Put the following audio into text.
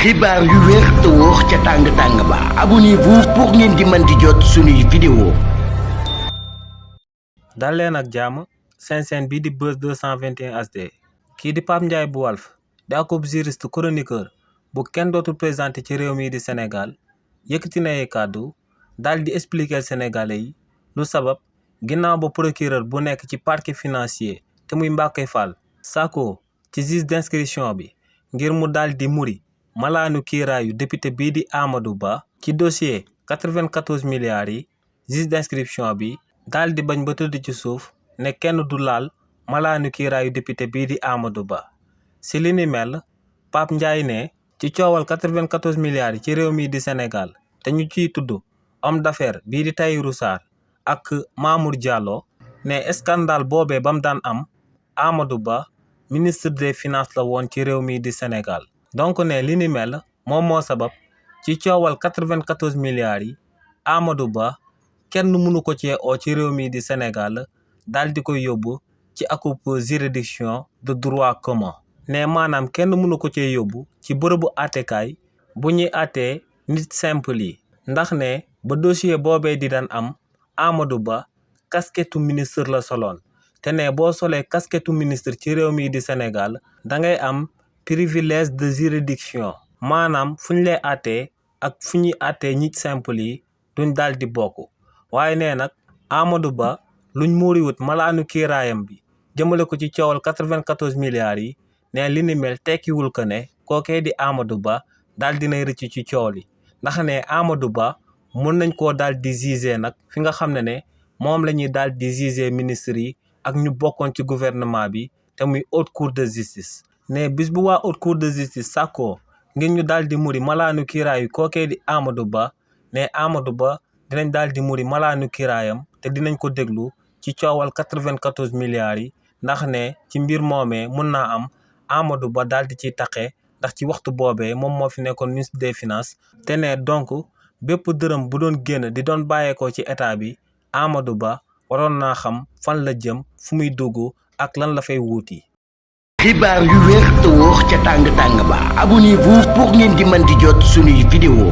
xibaar yu wér te wóor ca tàng-tàng ba abonnez-vous pour ngeen di mën di jot suñuy vidéo. dal leen ak jàmm seen chaîne bii di Buzz 221 HD kii di Pape Ndiaye bu Walf di akub juriste chroniqueur bu kenn dootul présenté ci réew mii di Sénégal yëkkati na ay kàddu daal di expliquer Sénégalais yi lu sabab ginnaaw ba procureur bu nekk ci parquet financier te muy Mbacké Fall sàkko ci juge d'instruction bi ngir mu daal di muri malaanu kiiraayu député bii di Amadou Ba ci dossier 94 milliards yi juge d'instruction bi daal di bañ ba tëdd ci suuf ne kenn du laal malaanu kiiraayu député bii di Amadou Ba si li ni mel Pape Ndiaye ne ci coowal 94 milliards yi ci réew mii di Sénégal te ñu ciy tudd homme d'affaires bii di Tahirou Sarr ak Mamour Diallo ne scandale boobee ba mu daan am Amadou Ba ministre des finances la woon ci réew mii di Sénégal donc ne li ni mel moom moo sabab ci coowal 94 milliards yi Amadou Ba kenn mënu ko cee oo ci réew mii di Sénégal daal di koy yóbbu ci akub juridiction de droit commun ne maanaam kenn mënu ko cee yóbbu ci bërëbu àttekaay bu ñuy àttee nit simple yi ndax ne ba dossier boobee di daan am Amadou Ba casquettu ministre la soloon te ne boo solee casquettu ministre ci réew mii di Sénégal da ngay am privilège de juridiction maanaam fu ñu lay àttee ak fu ñuy àttee nit simple yi duñ daal di bokk waaye nee nag Amadou Ba luñ muuriwut malaanu kiiraayam bi jëmale ko ci coowal 94 milliards yi ne li ni mel tekkiwul ko ne kookee di Amadou Ba daal dinay rëcc ci coow li ndax ne Amadou Ba mën nañ koo daal di juger nag fi nga xam ne moom la ñuy daal di juger ministres yi ak ñu bokkoon ci gouvernement bi te muy haute cour de justice ne bis bu waa haute cour de justice sàkkoo ngir ñu daal di muri malaanu kiiraayu kookee di Amadou Ba ne Amadou Ba dinañ daal di muri malaanu kiiraayam te dinañ ko déglu ci coowal 94 milliards yi ndax ne ci mbir moomee mun naa am Amadou Ba daal di ciy taqe ndax ci waxtu boobee moom moo fi nekkoon ministre des finances te ne donc bépp dërëm bu doon génn di doon bàyyeekoo ci état bi Amadou Ba waroon naa xam fan la jëm fu muy dugg ak lan la fay wuuti. xibaar yu wér te wóor ca tàng-tàng ba abonnez-vous pour ngeen di mën di jot suñuy vidéo.